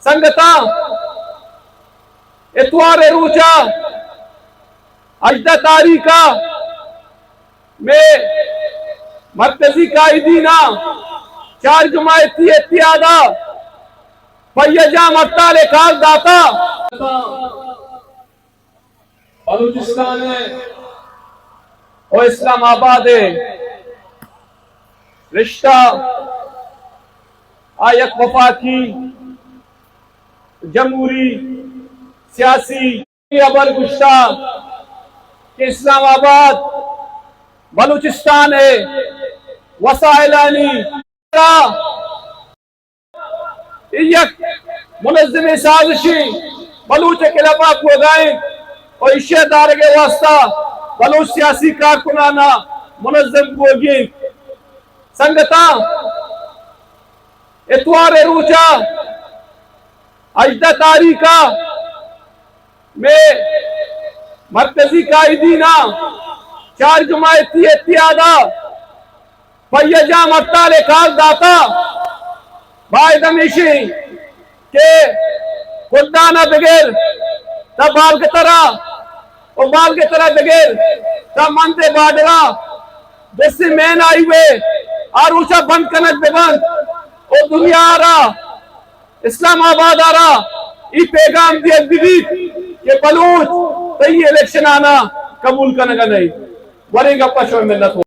سنگتاں، اتوار ءِ روچا، ہژدہ تاریخا، مئے مرکزی قائدینا چار جماعتی اتحادا پہ جام ہڑتال ءِ کال داتا۔ بلوچستان ءِ و اسلام آباد ءِ رشتہ آ یک وفاقی، جمہوری، سیاسی ہبر گوشتہ کہ اسلام آباد بلوچستان ءِ وسائلانی اے یک منظمیں سازشے بلوچ ءِ خلافا بوگا انت و ایشی ءِ دارگ ءِ واستہ بلوچ سیاسی کارکنانا منظم بوگی انت۔ سنگتاں، اتوار ءِ روچا، ہژدہ تاریخا، مئے مرکزی قائدینا چار جماعتی اتحادا پہ جام ہڑتال ءِ کال داتا۔ باید ہمیشی کہ کڈانا بگر تا بالگترا و بالگترا بگر تا مند بارڈرا، دو سے مین ہائی وے آ روچا بند کنگ بہ بنت و دنیا را، اسلام آباد ءَ را اے پیغام دیگ بہ بیت کہ بلوچ تئی الیکشن آنا قبول کنگ ءَ نہ انت۔ وریں گپ ءَ شمئے منت وار۔